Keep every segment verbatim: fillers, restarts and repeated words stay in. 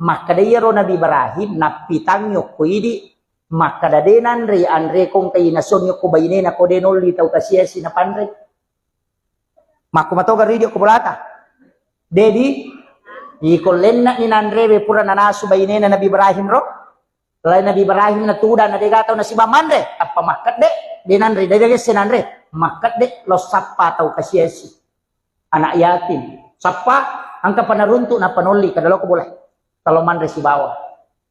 Makkeda iyaro Nabi Ibrahim, nappitangngi okko idi, makkeda de nanre anre kongka inasoni okko bainena ko de nolli tau kasiasi napanre. Makku matoga ridi okko bolata. Dedi, iko lenna ni nanrewe pura nanasu bainena Nabi Ibrahim ro. Lai Nabi Ibrahim na tudang na dega tau nasiba manre, tappa makkedde, de nanre, de gesse nanre, makkedde lo sappa tau kasiasi. Anak yatim. Sappa, engka panaruntuk na panolli, kada loko bola. Kalau manre sibawa.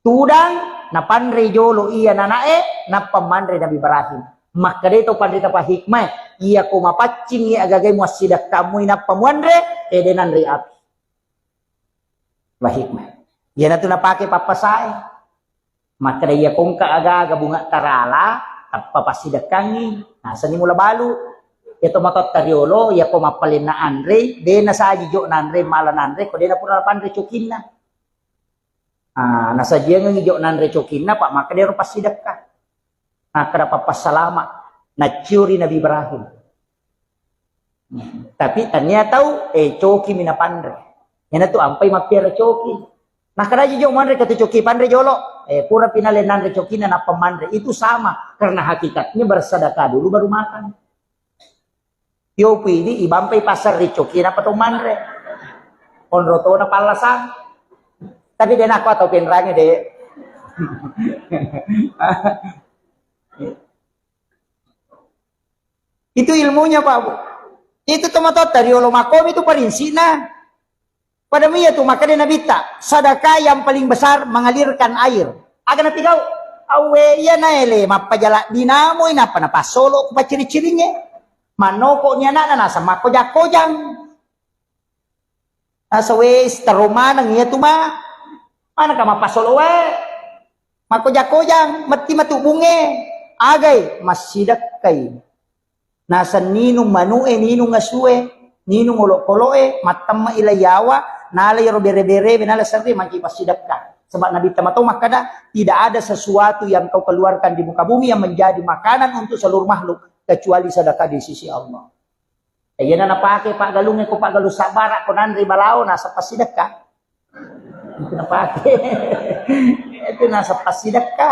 Tudang, napanre jolo iya nanae, nappa manre Nabi Ibrahim. Makkeda to panrita pa hikmah, iya ko mapaccing iya agagai muassidakkamu inappa muanre, ede nanre api. Ba hikmah. Iyanatu napake pappasae. Makkeda iya kongka aga-aga bunga tarala, tappa passidekkangi, nasenni mula balu. Iya to matotta riolo, iya ko mappalenna anre, de nasaji jo nanre, mala nanre, ko de napura napanre cokinna. Ah, nasajiangengi jo nanre cokinna, pak makkeda ero passidekka. Nakkeda pappassalama, nacciuri Nabi Ibrahim. Tapi tania tau, eh, coki mi napanre. Iyanatu ampai mappiara coki. Nakkeda aja jo manre katu coki panre jolo. Eh, pura pinale nanre cokina nappa manre. Itu sama. Karena hakikatnya bersedekah dulu baru makan. Yo pidi ibampai pasar ri coki nappa to manre. Onro to na pallasang. Tapi de nakko atau penrange de. Itu ilmunya, Pak, Bu. Itu tomatoatta riolo makomi tu parinsina. Pada iya tu makkeda Nabitta, sedekah yang paling besar mengalirkan air. Aga napigau? Awe iya naele mappajala dinamoi nappa napassolo ku pacciri-ciringnge. Mannoko ni anakna nasa makkojang-kojang. Nasa wes taro maneng iya tu ma. Manengka mappasolo wae. Makkojang-kojang, metti matu bunge. Agai, massidekkai. Nasa ninung manu'e, ninung asue, ninung olokolo'e, mattemma ila yawa, nala iyaro bere-bere, nala serre, maki passidekka. Sebab Nabi Tama tau makkada, tidak ada sesuatu yang kau keluarkan di muka bumi yang menjadi makanan untuk seluruh makhluk, kecuali sedekah di sisi Allah. Eh, iyana napake paggalungnge ko paggalung sabbara ko nanre balao nasa passidekka. Itu napake. Itu nasa passidekka.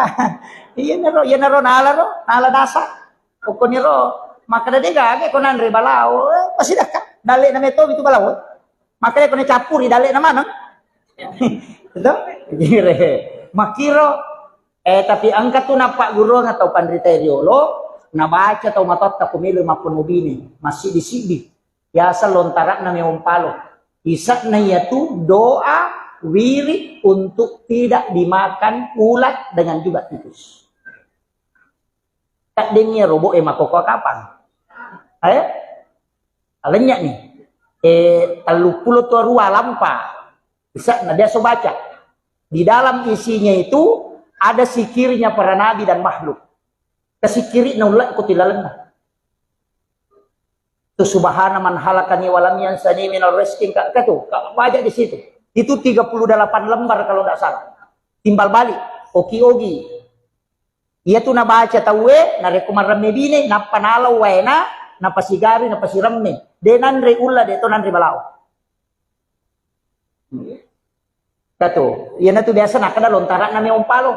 Iyanaro, iyanaro nala ro, nala nasa. Pokokniro makkada de gaga ko nanre balao, eh, passidekka. Dalle na meto itu balao. Makkada ko ne cappuri dalle na maneng. Itu? Gire. Makkiro Eh, tapi engka tu nappagguruang atau panrita riolo, nabaca tau matotta ko melo mappono bine, massiddi-siddi. Biasa lontara'na mewong palo. Isa'na iyatu doa wirid untuk tidak dimakan ulat dengan juga tikus. Taddeng iya robo e makkokkoe kapang. Eh? Alenya ni. Eh, telluppulo tua rua lampa. Bisa, na biasa baca. Di dalam isinya itu ada zikirnya para nabi dan makhluk. Kasikiri na ulla ko tilalenna. Tu subhana man halakani walam yansani minal rizqi ka, ka tu, ka baca di situ. Itu tiga puluh delapan lembar kalau tidak salah. Timbal balik, oki-ogi. Iya tu nabaca tauwe, narekko maremme bine, nappa nalau waena, napasigari, napasiremme. De nanre ulla, de to nanre balao. Katu, iyana tu biasa nakkada lontara'na mewong palo.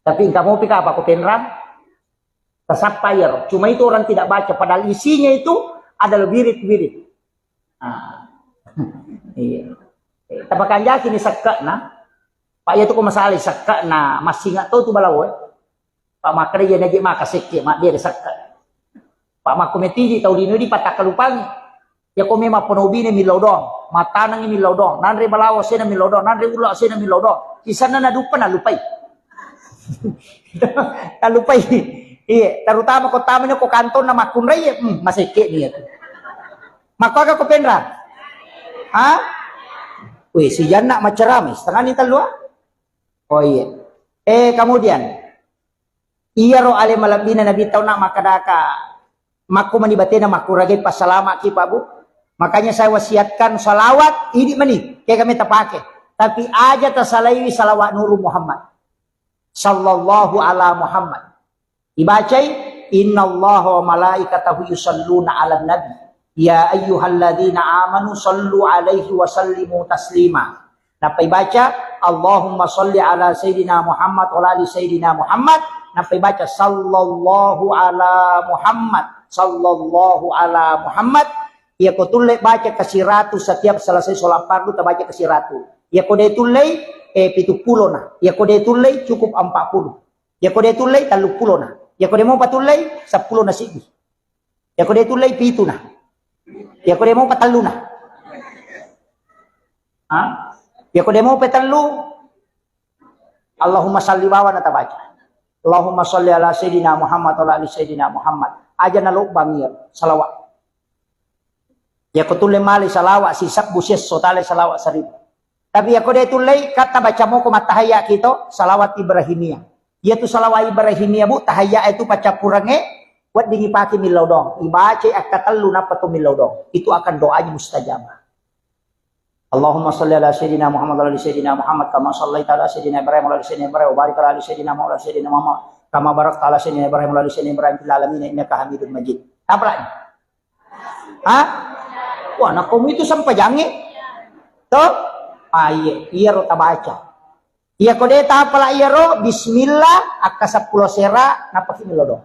Tapi engka mopi kapa ko penrang? Tasappa iyaro. Cuma itu orang tidak baca, padahal isinya itu adalah wirid-wirid. Ah. Iya. Tapakanjaki ni sekke'na. Pak, iya tu ko masalah sekke'na massinga to tu balao, eh. Pak, makkeda iya naje maka sekke, mak dia sekka. Pak, makko metiji tau lino di patakkalupangi. Ya ko memang pono bine millau doang, matanangi millau doang, nanre balawo sena millau doang, nanre ulo sena millau doang. Sisanna naduppa nalupai. Nalupai. Iya, terutama ko tamani ko kantonna makkunrai, hmm, masekke ni ya tu. Makko aga ko penra? Ha? Wih, si Janna macerami, setengah ni tellu, ah? Oh iya. Eh, kemudian, iyaro ale malebbina Nabi tau na makkadaka, makko mani batena makkuragai passalamaki, Pak, Bu. Makanya saya wasiatkan salawat, idi mani, kega meta pake. Tapi aja tasalaiwi salawat Nuru Muhammad. Sallallahu ala Muhammad. Ibacai, "Innallaha wa malaikatahu yusalluna 'alan nabi. Ya ayyuhalladzina amanu sallu 'alaihi wa sallimu taslima." Nappai baca, "Allahumma shalli ala Sayyidina Muhammad wa ala ali Sayyidina Muhammad." Nappai baca, "Sallallahu ala Muhammad, sallallahu ala Muhammad." Iyako tulle baca kasiratu setiap selesai sholat fardu, tabaca kasiratu. Iyako de tullei, eh, pitu pulo na. Iyako de tullei, cukup empat puluh. Iyako de tullei, tellu pulo na. Iyako de mopa tullei, seppulo na siddi. Iyako de tullei, pitu na. Iyako de mopa tellu na. Ha? Iyako de mopa tellu, Allahumma salli bawa na tabaca. Allahumma salli ala Sayyidina Muhammad wa ala ali Sayyidina Muhammad. Aja na lobbang iya salawat. Iyako tulle male salawat sisebbu siesso, tale salawat seribu. Tapi iyako de tullei, katta baca moko mattahayya kito, salawat Ibrahimiyah. Iyatu salawat Ibrahimiyah, Bu, tahayya itu paccappurengnge, weddingi pake millau doang. Ibacai akkatellu nappa to millau doang. Itu akan doanya mustajabah. Allahumma salli ala Sayyidina Muhammad wa ala ali Sayyidina Muhammad, kama sallaita ala Sayyidina Ibrahim wa ala ali Sayyidina Ibrahim, wa barik ala ali Sayyidina Muhammad wa ala ali Sayyidina Muhammad, kama barakta ala Sayyidina Ibrahim wa ala ali Sayyidina Ibrahim fil alamin innaka Hamidum Majid. Apa lagi? Hah? Wah, nakko itu sempajangnge. Toh? Ah, iya, iyaro tabaca. Iyako de tapala iyaro, bismillah, akka seppulo sera, napaki milodong.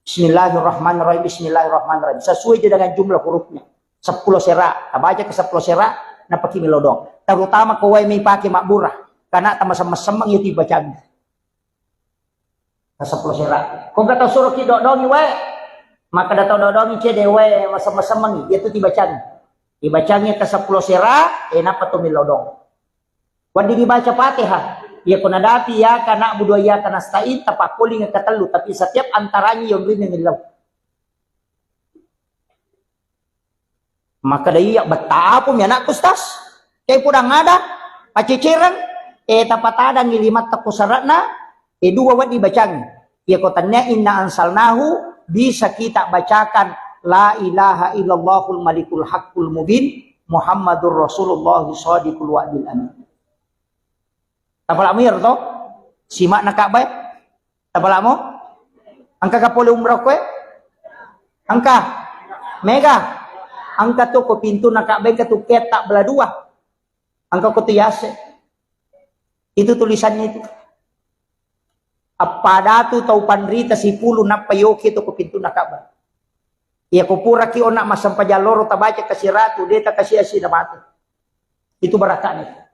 Bismillahirrahmanirrahim, bismillahirrahmanirrahim. Sesuai je dengan jumlah hurufnya. Seppulo sera, tabaca ke seppulo sera, napaki milodong. Terutama ko wae mai pake mabbura, karena tamasemmeng-semmeng itu dibaca. Ka seppulo sera. Ko engka tau suroki dodongi wae. Makkeda tau dodongi cede wae, masem-, masemmengi. Iyatu tibacangi. Tibacangi ka seppulo sera, e, nappa to millau dong. Wedding dibaca Fatihah. Iya ko nadapi iyyaka na'budu wa iyyaka nasta'in, tapakkoling katellu, tapi setiap antaranya yonrine millau. Makkeda, "Iya, betta apa mi anakku, Ustaz? Cai podang ada, pacecereng, eh, tapatadangi limatta ko sara'na, eh, dua wedding bacangi. Iya ko tania inna ansalnahu, bisa kita bacakan la ilaha illallahul malikul haqqul mubin, Muhammadur Rasulullah shadiqul wa'dil amin." Tapala'mu iyaro to? Sima'na Ka'bah e? Tapala'mu? Engka ka pole umrah koe? Engka? Mega? Engka to ko pintunna Ka'bah, engka tu ketta bela dua. Engka ko tu yase. Itu tulisannya itu. Appada tu tau panrita sipulu nappa yoki to ko pintunna Ka'bah. Iya ko puraki onna massempajang loro tabaca kasiratu, de takasi-asi na mate. Itu barakatnya.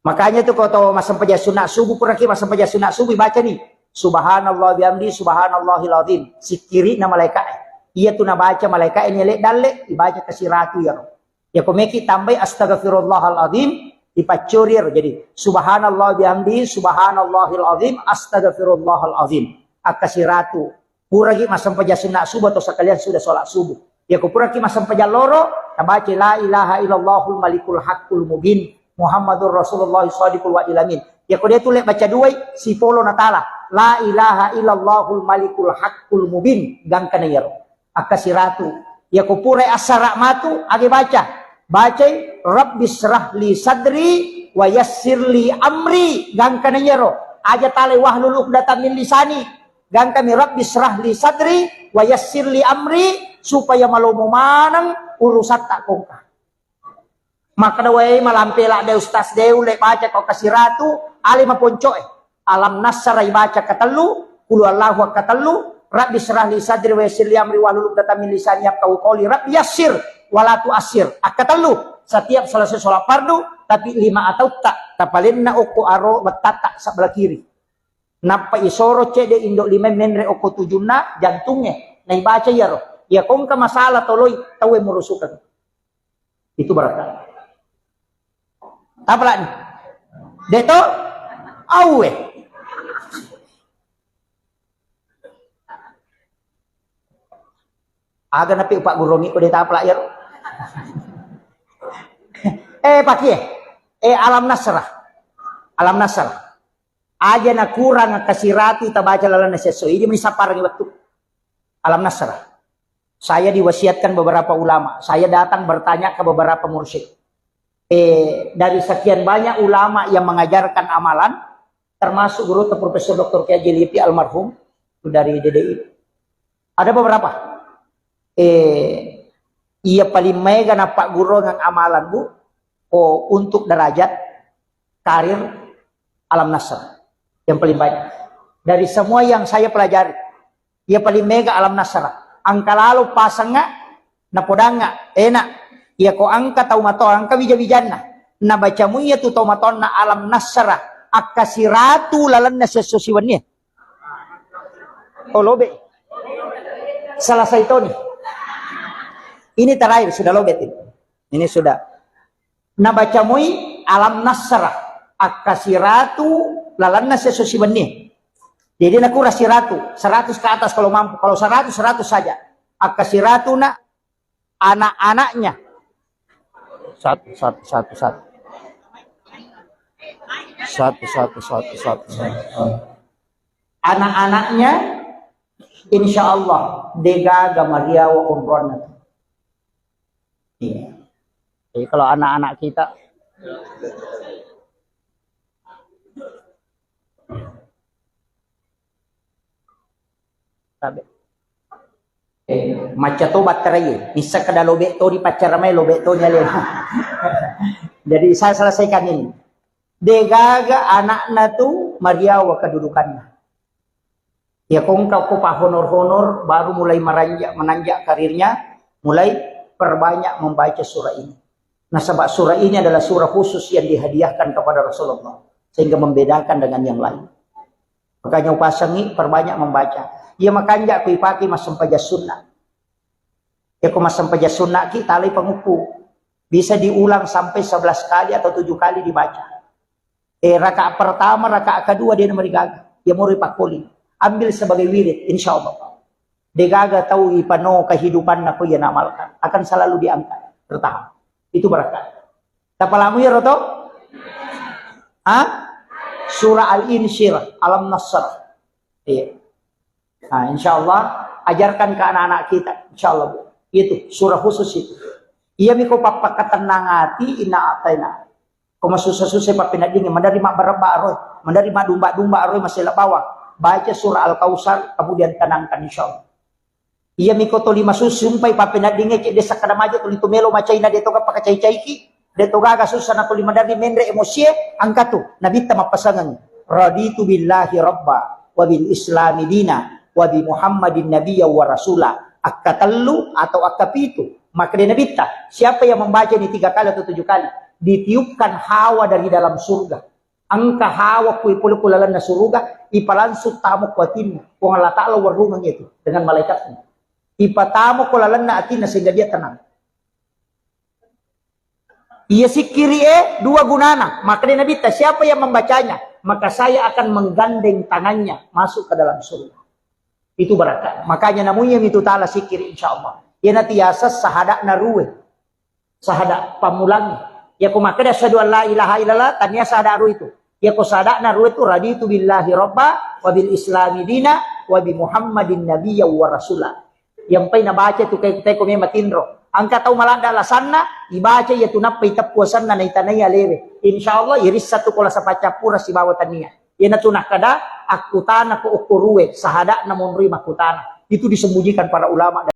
Makanya tu ko to massempajang sunat subuh, puraki massempajang sunat subuh, baca ni, "Subhanallah bihamdi, subhanallahil azim." Sikkiri na malaika e. Iya tu nabaca malaika e ni le dalle, ibaca kasiratu iyaro. Ya ko meki tambai astaghfirullahal azim, ipaccori iyaro. Jadi, "Subhanallah bihamdi, subhanallahil azim, astaghfirullahal azim." Akkasiratu. Puraki massempajang sunna subuh atau sekalian sudah sholat subuh. Iya ko puraki massempajang loro, tabaca la ilaha illallahul malikul haqqul mubin, Muhammadur Rasulullah shadiqul wa'dil amin. Iya ko de tulle baca duai, sipolo natala. La ilaha illallahul malikul haqqul mubin. Gangkana iyaro. Akkasiratu. Iya ko purai assara matu, age baca. Bacai, "Rabbi syrah li sadri wa yassir li amri." Gangkana iyaro. Aja talai, "Wahlul uqdatam min lisani." Gangkami, "Rabbi syrah li sadri wa yassir li amri," supaya malomo maneng urusatta kongka. Makkeda, "Wae, malampe ladde Ustaz, de ulle baca ko kasiratu, ale maponcoe. Alam Nasra ibaca katellu, Qul huwallahu akkatellu, Rabbi syrah li sadri wa yassir li amri wahlul uqdatam min lisani yafqahu qawli, Rabbi yassir wala tu'assir." Akkatellu, setiap selesai sholat fardu, tapi lima atautta, tapalenna okko aro wettatta sebelah kiri. Nappa isoro cedde indo lima menre okko tujunna jantungnge, naibaca iyaro. Iya kongka masalah toloi tauwe murusukeng. Itu barakka. Tapalani. De to? Auwe. Aga napi upaggurongi ko de tapala iyaro. Eh, pakie. Eh, Alam Nasrah. Alam Nasrah. Aja nakurang kasiratu tabaca lalenna siesso. Idi meni sapparengngi wettu. Alam Nasrah. Saya diwasiatkan beberapa ulama. Saya datang bertanya ke beberapa mursyid. Eh, dari sekian banyak ulama yang mengajarkan amalan, termasuk guru Profesor Doktor Kiai Haji Lippi almarhum dari D D I. Ada beberapa. Eh, iya paling maega napaggurungeng amalan, Bu. Ko untuk derajat karir Alam Nasr yang paling banyak. Dari semua yang saya pelajari, iya paling mega Alam Nasr. Engka lalo pasengnga, napodangnga, enak. Iya ko engka tau matoa, engka wija-wijanna. Nabaca muiya tu tau matoanna Alam Nasr, akka siratu lalenna siesso siwenni. Oh, lobe. Selesai toni. Ini terakhir, sudah lobe ini. Ini sudah. Nabaca mui Alam Nasr, akka siratu lalenna siesso siwenni. Jadi nakura siratu, seratus ke atas kalau mampu. Kalau seratus, seratus saja. Akka siratu na anak-anaknya. Satu, satu, satu, satu. Satu, satu, satu, satu, satu. Anak-anaknya, insya Allah, degaga mariawa umrohna. Iya. Jadi kalau anak-anak kita, tabe. Eh, macca to batterai, missa kada lobe to di paccara mai, lobe to nyale. Jadi saya selesaikan ini. Degaga anakna tu mariawa kedudukanna. Ya, ko engka ko pahonor-honor, baru mulai meranjak, menanjak karirnya, mulai perbanyak membaca surah ini. Nasaba surah ini adalah surah khusus yang dihadiahkan kepada Rasulullah, sehingga membedakan dengan yang lain. Makanya upasangi perbanyak membaca. Iya makanja ku ipake massempajang sunnah. Ya, ko massempajang sunnah ki, talai pangukku. Bisa diulang sampai sebelas kali atau tujuh kali dibaca. Eh, rakaat pertama, rakaat kedua dia nomor gaga. Ya, mau dipakoli. Ambil sebagai wirid, insya Allah. Degaga tau ipano kehidupanna ko iya namalkan. Akan selalu diangkat. Bertahan. Itu berkah. Tapalamu ya, Roto? Hah? Surah Al-Insyirah, Alam Nasr. Iya. Nah, insya Allah, ajarkan ke anak-anak kita. Insya Allah, Bu. Itu, surah khusus itu. Iya miko pappakatenang ati, inna ataina. Ko masussa-sussa pappeneddingnge, maderri mabbarebba aroi, maderri madumba-dumba aroi, masela bawang. Baca surah Al-Kausar, kemudian tenangkan, insya Allah. Iya miko toli masusumpai pappeneddingnge, cedde sakkada maja toli tu melo macaina, de toga pakacai-caiki, de togaga sussa na toli maderri menre emosie, angkatu, nabitta mappasangeng, "Raditu billahi rabba, wa bil islami dina, wa bi Muhammadin nabiyya wa rasula." Akka tellu atau akka pitu, makkeda nabitta, siapa yang membaca ini tiga kali atau tujuh kali, ditiupkan hawa dari dalam surga. Engka hawa kui pole ku lalenna suruga, ipalangsung tamo ku atinna. Puang Allah Ta'ala warungeng itu dengan malaikatnya. Ipatamo ku lalenna atinna sehingga dia tenang. Iya sikkiri e dua gunana. Maka dia Nabi, siapa yang membacanya, maka saya akan menggandeng tangannya masuk ke dalam surga. Itu berkah. Makanya namunya itu ta'ala sikkiri, insya Allah. Iya nanti yasa sahada narue. Sahada pammulang. Iya ko makkeda asyhadu an la ilaha illallah, tania sahada ru itu. Iya ko sahada naru itu, "Raditu billahi robba, wa bil islami dina, wa bi Muhammadin nabiyya wa rasula." Yang pai nabaca tu kai, kai ko memang tinro. Angka tau malanda alasanna, ibaca iya tu nappa iteppu asanna naitanai alewe. Insya Allah, irissa tu kola sapaccappura sibawa tania. Iyanatu nakkeda, akkutana ko okko rue, sahada'na monroi makkutana. Itu disembunyikan para ulama.